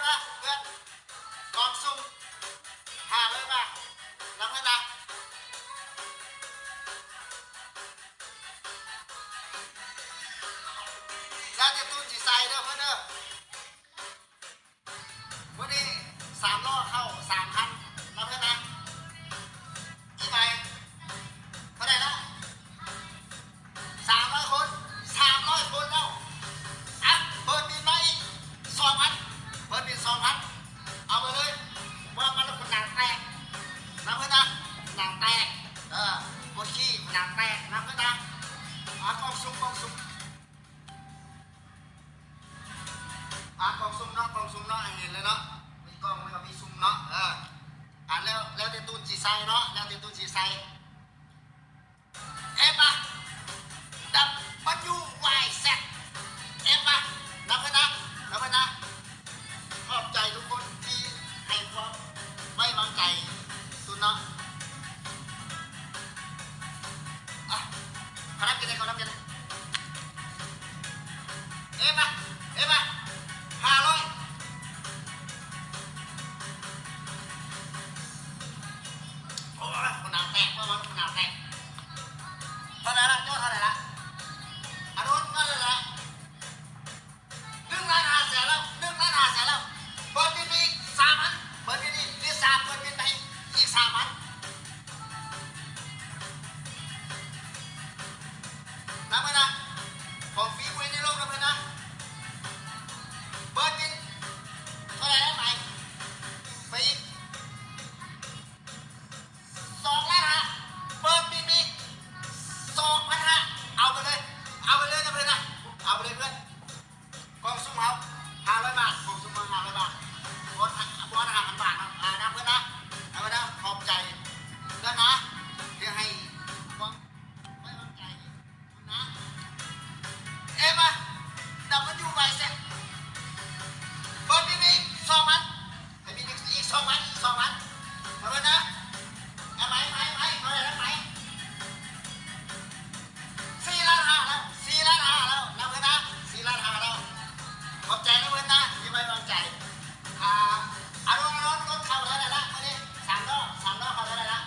ນະເພື່ອນ ກອງສຸ່ມຫ້າຮ້ອຍບາດນະເພື່ອນນະ. ແລ້ວແຕ່ຕູນຊິໃສ່ເດີເພື່ອນເດີ. ມື້ນີ້ສາມລໍ້ເຂົ້າສາມພັນນະເພື່ອນນະ. ອີ່ໄໝ ເທົ່າໃດລະ? ສາມຮ້ອຍຄົນ ສາມຮ້ອຍຄົນແລ້ວ. ອ່ະ ເປີດບິນມາອີກສອງພັນ ເປີດບິນສອງພັນ ເອົາໄປເລີຍ. ວ່າມັນຄົນໜ້າແຕກນະເພື່ອນນະ ໜ້າແຕກ ເອີ ຄົນຂີ້ໜ້າແຕກນະເພື່ອນນະ. ອ່ະ ກອງສຸ່ມ ກອງສຸ່ມ. ອ່າ ກອງສຸ່ມເນາະ ກອງສຸ່ມເນາະ ໃຫ້ເຫັນເລີຍເນາະ ມີກອງ ແລ້ວກໍມີສຸ່ມເນາະ. ເອີ ອ່າ ແລ້ວ ແລ້ວແຕ່ຕູນຊິໃສ່ເນາະ ແລ້ວແຕ່ຕູນຊິໃສ່. ເອັມມາ ດັບເບິນຢູວາຍແຊັດ ເອັມມາ ນຳເພິ່ນນະ ນຳເພິ່ນນະ. ຂອບໃຈທຸກຄົນທີ່ໃຫ້ຄວາມໄວ້ວາງໃຈຕຸນເນາະ. ອ່ະ ເຂົ້ານຳກິນເລີຍ ເຂົ້ານຳກິນເລີຍ. ເອັມມາ ເອັມມາ ຫ້າຮ້ອຍ. ໂອ້ຍ ຂະໜາດແຕກ ເວົ້າວ່າຂະໜາດແຕກ. ເທົ່າໃດລະ? ໂຈ້ເທົ່າໃດລະ? ອານຸນ ເທົ່າໃດລະ? ໜຶ່ງລ້ານຫ້າແສນແລ້ວ ໜຶ່ງລ້ານຫ້າແສນແລ້ວ. ເປີດບິນໄປອີກສາມພັນ ເປີດບິນອີກ ລິດສາມ ເປີດບິນໄປອີກສາມພັນ. ນຳເພິ່ນນະ ຂອງຟຣີບໍ່ມີໃນໂລກນະເພິ່ນນະ. ເປີດບິນເທົ່າໃດລະ ໄປ ໄປອີກສອງລ້ານຫ້າ ເປີດບິນອີກສອງພັນຫ້າ. ເອົາໄປເລີຍ ເອົາໄປເລີຍນະເພິ່ນນະ ເອົາໄປເລີຍເພື່ອນ. ກອງສຸ່ມເຮົາຫ້າຮ້ອຍບາດ ກອງສຸ່ມເຮົາຫ້າຮ້ອຍບາດ ບໍ່ຮອດ ບໍ່ຮອດຫ້າພັນບາດເນາະ. ອ່າ ນຳເພິ່ນນະ ນຳເພິ່ນນະ ຂອບໃຈເພື່ອນນະ ທີ່ໃຫ້ຄວາມໄວ້ວາງໃຈນະ. ເອັມມາ ດັບເບິນຢູວາຍແຊັດ ເປີດບິນອີກສອງພັນ ໃຫ້ມີອີກສອງພັນ ອີກສອງພັນ ເອົາເລີຍນະ. ເອົາໄໝ ໄໝ ໄໝ ເທົ່າໃດລະ ໄໝ? ສີ່ລ້ານຫ້າແລ້ວ ສີ່ລ້ານຫ້າແລ້ວນະເພິ່ນນະ ສີ່ລ້ານຫ້າແລ້ວ. ຂອບໃຈນະເພິ່ນນະ ທີ່ໄວ້ວາງໃຈ. ອ່າ ອາໂດນ ອາໂດນ ລົດເຂົ້າເທົ່າໃດລະມື້ນີ້? ສາມລໍ້ ສາມລໍ້ເຂົ້າເທົ່າໃດລະ?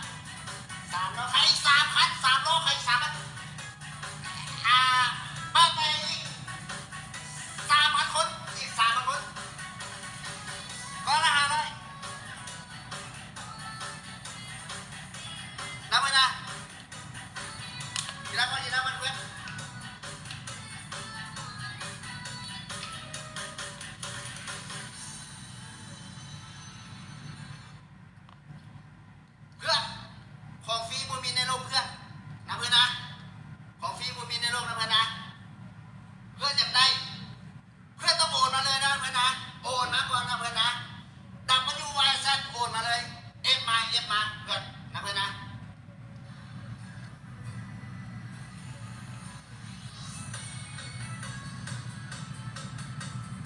ສາມລໍ້ ຂາຍອີກສາມພັນ ສາມລໍ້ຂາຍອີກສາມພັນ. ອ່າ ເປີດໄປອີກສາມພັນຄົນ ອີກສາມພັນຄົນ ກ້ອນລະຫ້າຮ້ອຍ ນຳເພິ່ນນະ. ເພື່ອນ ຂອງຟຣີບໍ່ມີໃນໂລກເພື່ອນ ນຳເພິ່ນນະ ຂອງຟຣີບໍ່ມີໃນໂລກນຳເພິ່ນນະ. ເພື່ອນຢາກໄດ້ ເພື່ອນຕ້ອງໂອນມາເລີຍນະເພິ່ນນະ ໂອນມາກ່ອນນະເພິ່ນນະ. ດັບເບິນຢູວາຍແຊັດ ໂອນມາເລີຍ ເອັຟມາ ເອັຟມາ ເພື່ອນນະເພິ່ນນະ.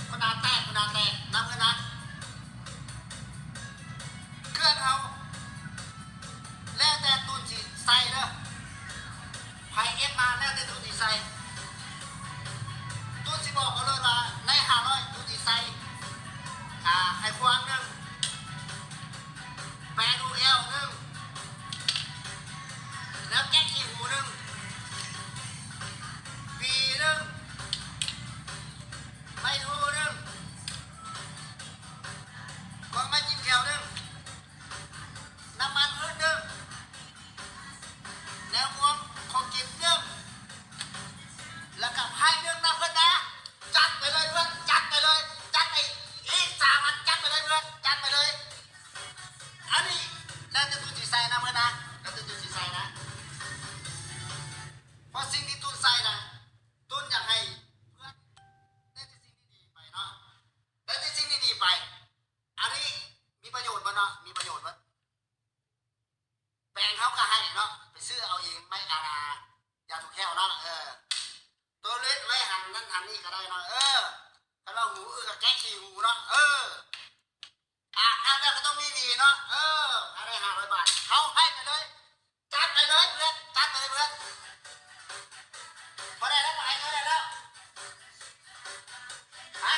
ຂະໜາດແຕກ ຂະໜາດແຕກນະເພິ່ນນະ. ເຄື່ອນເຮົາ ແລ້ວແຕ່ຕຸນຊິໃສ່ເດີ ໃຜເອັຟມາ ແລ້ວແຕ່ຕຸນຊິໃສ່. ຕຸນຊິບອກເອົາເລີຍວ່າໃນຫ້າຮ້ອຍຕຸນຊິໃສ່ ອ່າ ໄຂຄວາງໜຶ່ງ ແປນໂອແອວໜຶ່ງ ແລ້ວແກັກຂີ້ຫູໜຶ່ງ ບີໜຶ່ງ ໄມ້ທູໜຶ່ງ ກອງໄມ້ຈິ້ມແຂ້ວໜຶ່ງ ນ້ຳມັນພືດໜຶ່ງ ແນວງວງຂອງກິນໜຶ່ງ ແລ້ວກໍໄພ້ໜຶ່ງນະເພິ່ນນະ. ຈັດໄປເລີຍເພື່ອນ ຈັດໄປເລີຍ ຈັດໄປອີກສາມອັນ ຈັດໄປເລີຍເພື່ອນ ຈັດໄປເລີຍ. ອັນນີ້ແລ້ວແຕ່ຕຸນຊິໃສ່ນະເພິ່ນນະ ແລ້ວແຕ່ຕຸນຊິໃສ່ນະ. ເພາະສິ່ງທີ່ຕຸນໃສ່ນະ ຕຸນຢາກໃຫ້ເພື່ອນໄດ້ແຕ່ສິ່ງດີໆໄປເນາະ ໄດ້ແຕ່ສິ່ງດີໆໄປ. ອັນນີ້ມີປະໂຫຍດເບິດເນາະ ມີປະໂຫຍດເບິດ. ແປງເຮົາກໍໃຫ້ເນາະ ໄປຊື້ເອົາເອງ ໄມ້ອານາ ຢາຖູແຂ້ວເນາະ ເອີ ໂຕເລັດໄວ້ຫັນນັ້ນຫັນນີ້ກໍໄດ້ເນາະ ເອີ ຄັນວ່າຫູອຶກກໍແກະຂີ້ຫູເນາະ ເອີ ອາບນ້ຳແລ້ວກໍຕ້ອງມີຫວີເນາະ ເອີ ອັນໃດຫ້າຮ້ອຍບາດ ເຮົາໃຫ້ໄປເລີຍ ຈັດໄປເລີຍເພື່ອນ ຈັດໄປເລີຍເພື່ອນ. ເທົ່າໃດແລ້ວ ໃຫ້ເທົ່າໃດແລ້ວ? ຮະ?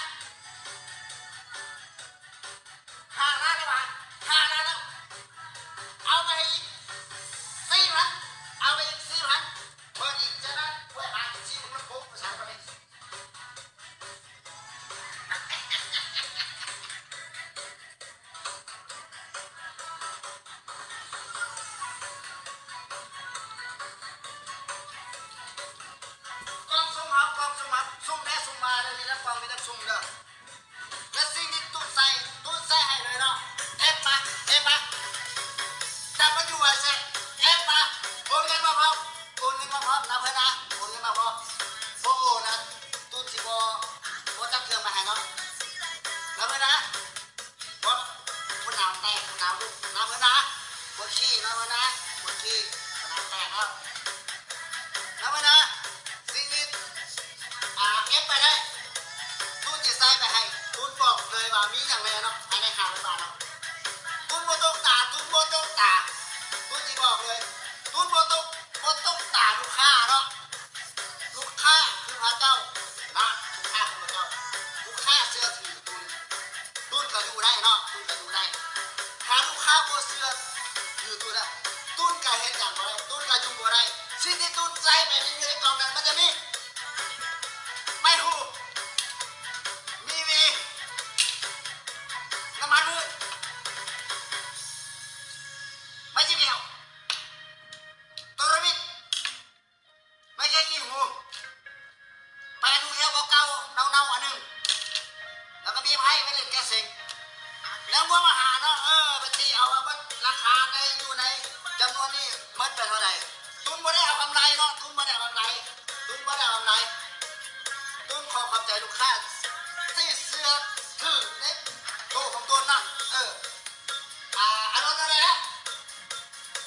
ມີຫຍັງແດ່ເນາະ ພາຍໃນຫ້າຮ້ອຍບາດເນາະ. ຕຸນບໍ່ຕົກຕາ ຕຸນບໍ່ຕົກຕາ ຕຸນຊິບອກເລີຍ ຕຸນບໍ່ຕົກ ບໍ່ຕົກຕາລູກຄ້າເນາະ. ລູກຄ້າຄືພະເຈົ້ານະ ລູກຄ້າຄືພະເຈົ້າ ລູກຄ້າເຊື່ອຖືຕຸນ ຕຸນກໍຢູ່ໄດ້ເນາະ ຕຸນກໍຢູ່ໄດ້. ຖ້າລູກຄ້າບໍ່ເຊື່ອຖືຕຸນລະ ຕຸນກໍເຮັດຫຍັງບໍ່ໄດ້ ຕຸນກໍຢູ່ບໍ່ໄດ້. ສິ່ງທີ່ຕຸນໃຊ້ໄປໃນ ຢູ່ໃນກ່ອງນັ້ນ ມັນຈະມີໄມ້ຫູກ ມີຫວີ ນ້ຳມັນພືດ ໄມ້ຈີ່ແຂ້ວ ໂຕລະມິດ ໄມ້ແຂ້ຂີ້ຫູ ໄປດູແລ້ວເກົ່າໆ ເນົ່າໆ ອັນໜຶ່ງ ແລ້ວກໍມີໄພ້ໄວ້ຫຼິ້ນແກ້ເຊັງ ແລ້ວງວດມາຫາເນາະ ເອີ ໄປຕີເອົາວ່າເບິດລາຄາໃນ ຢູ່ໃນຈຳນວນນີ້ເບິດໄປເທົ່າໃດ. ຕຸນບໍ່ໄດ້ເອົາກຳໄລເນາະ ຕຸນບໍ່ໄດ້ເອົາກຳໄລ ຕຸນບໍ່ໄດ້ເອົາກຳໄລ. ຕຸນຂໍຂອບໃຈລູກຄ້າທີ່ເຊື່ອຖືໃນໂຕຂອງຕົນເນາະ ເອີ ອາ ອັນນັ້ນແຫຼະ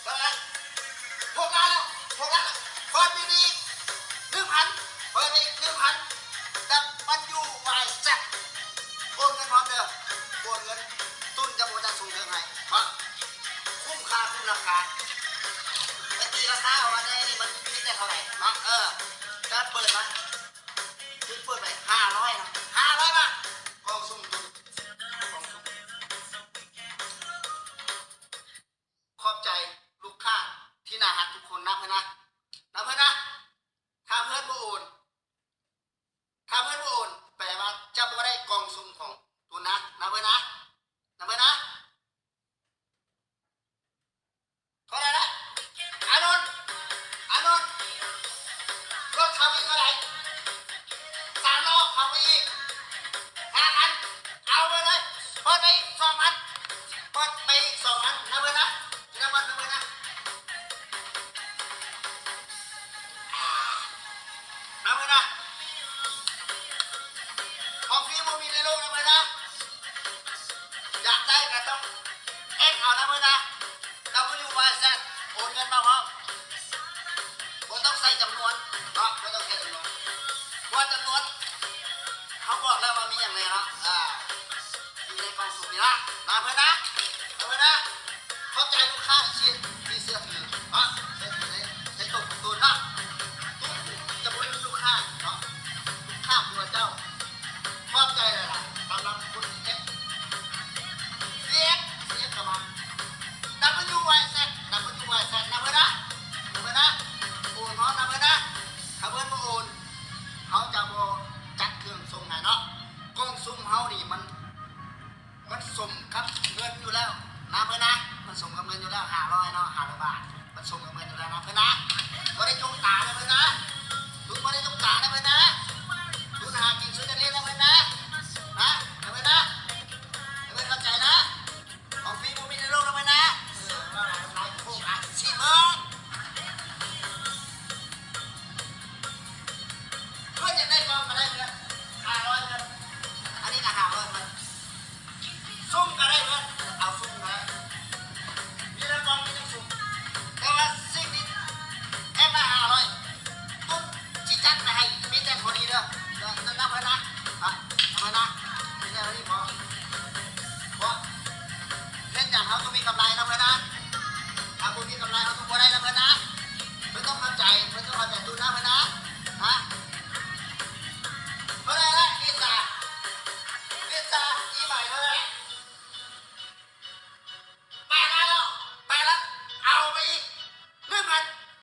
ເທົ່າໃດ? ຫົກລ້ານແລ້ວ ຫົກລ້ານແລ້ວ ເປີດອີກໜຶ່ງພັນ ເປີດອີກໜຶ່ງພັນ ດັບເບິນຢູວາຍແຊັດ ໂອນເງິນພ້ອມເດີ ໂອນເງິນ ຕຸນຈະບໍ່ຈັກສົ່ງເຖິງໃຫ້ ເນາະ ຄຸ້ມຄ່າ ຄຸ້ມລາຄາ. ໄປຕີລາຄາເອົາວ່າໃນນີ້ມັນມີແຕ່ເທົ່າໃດເນາະ ເອີ ຈັບເປີດມາ ເປີດໄປຫ້າຮ້ອຍເນາະ ຫ້າຮ້ອຍບາດ ກ່ອງສຸ່ມ ກ່ອງສຸ່ມ. ຂອບໃຈລູກຄ້າທີ່ໜ້າຮັກທຸກຄົນນະເພິ່ນນະ ນະເພິ່ນນະ. ຖ້າເພິ່ນບໍ່ໂອນ ຖ້າເພິ່ນບໍ່ໂອນ ແປວ່າຈະບໍ່ໄດ້ກ່ອງສຸ່ມຂອງຕຸນນະ ນະເພິ່ນນະ ນະເພິ່ນນະ. ເທົ່າໃດລະ? ອານົນ ອານົນ ລົດເຂົາອີກເທົ່າໃດ? ສາມລໍ້ເຂົາໄປອີກຫ້າພັນ ເອົາໄປເລີຍ ເປີດໄປອີກສອງພັນ ເປີດໄປອີກສອງພັນ ນະເພິ່ນນະ ນະເພິ່ນນະ ນະເພິ່ນນະ. ຂອງຟຣີບໍ່ມີໃນໂລກນະເພິ່ນນະ ຢາກໄດ້ກໍຕ້ອງແອັດເອົານະເພິ່ນນະ. ດັບເບິນຢູວາຍແຊັດ ໂອນເງິນມາພ້ອມ ບໍ່ຕ້ອງໃສ່ຈຳນວນເນາະ ບໍ່ຕ້ອງໃສ່ຈຳນວນ ເພາະວ່າຈຳນວນເຮົາບອກແລ້ວວ່າມີຫຍັງແດ່ເນາະ ອາ ຢູ່ໃນກ່ອງສຸ່ມນີ້ລະ ນະເພິ່ນນະ ນະເພິ່ນນະ. ຂອບໃຈລູກຄ້າທີ່ ທີ່ເຊື່ອຖືເນາະ ເຊື່ອຖືໃນ ໃນໂຕຂອງຕົນເນາະ. ຕຸນຈະບໍ່ລືມລູກຄ້າເນາະ ລູກຄ້າຄືວ່າເຈົ້າ ຂອບໃຈຫຼາຍໆ ສຳລັບຄົນທີ່ເຮັດ ຊີເອັສ ຊີເອັສ ກໍມາ ດັບເບິນຢູວາຍແຊັດ ດັບເບິນຢູວາຍແຊັດ ນະເພິ່ນນະ ນະເພິ່ນນະ ໂອນພ້ອມນະເພິ່ນນະ. ຖ້າເພິ່ນບໍ່ໂອນ ເຮົາຈະບໍ່ຈັດເຄື່ອງສົ່ງໃຫ້ເນາະ. ກ່ອງສຸ່ມເຮົານີ້ມັນ ມັນສົມກັບເງິນຢູ່ແລ້ວນະເພິ່ນນະ ມັນສົມກັບເງິນຢູ່ແລ້ວ ຫ້າຮ້ອຍເນາະ ຫ້າຮ້ອຍບາດ ມັນສົມກັບເງິນຢູ່ແລ້ວນະເພິ່ນນະ. ບໍ່ໄດ້ຈົກຕານະເພິ່ນນະ ຕຸນບໍ່ໄດ້ຈົກຕານະເພິ່ນນະ ຕຸນຫາກິນສຸດຈະລິດນະເພິ່ນນະ ນະ ນະເພິ່ນນະ ໃຫ້ເພິ່ນເຂົ້າໃຈນະ. ຂອງຟຣີບໍ່ມີໃນໂລກນະເພິ່ນນະ ເອີ ເວົ້າຫຼາຍ ເວົ້າຫຼາຍ ໂອ້ ຫາຊິເບິ່ງ ເພິ່ນຢາກໄດ້ກ່ອງກໍໄດ້ເພິ່ນ ຫ້າຮ້ອຍເພິ່ນ ອັນນີ້ກໍຫ້າຮ້ອຍເພິ່ນ. ຊຸ່ມກໍໄດ້ເບິດ ເອົາຊຸ່ມກໍໄດ້ ມີທັງກ່ອງມີທັງຊຸ່ມ ແຕ່ວ່າສິ່ງນີ້ແອັດລະຫ້າຮ້ອຍ ຕຸ້ນຊິຈັດໄປໃຫ້ມີແຕ່ເທົ່ານີ້ເດີ ນຳເພິ່ນນະ ນຳເພິ່ນນະ ມີແຕ່ເທົ່ານີ້ພໍ ເພາະເຮັດຫຍັງເຮົາຕ້ອງມີກຳໄລນຳເພິ່ນນະ ຖ້າບໍ່ມີກຳໄລເຮົາກໍບໍ່ໄດ້ນຳເພິ່ນນະ ເພິ່ນຕ້ອງເຂົ້າໃຈ ເພິ່ນຕ້ອງເຂົ້າໃຈຕຸ້ນນະເພິ່ນນະ ນະ.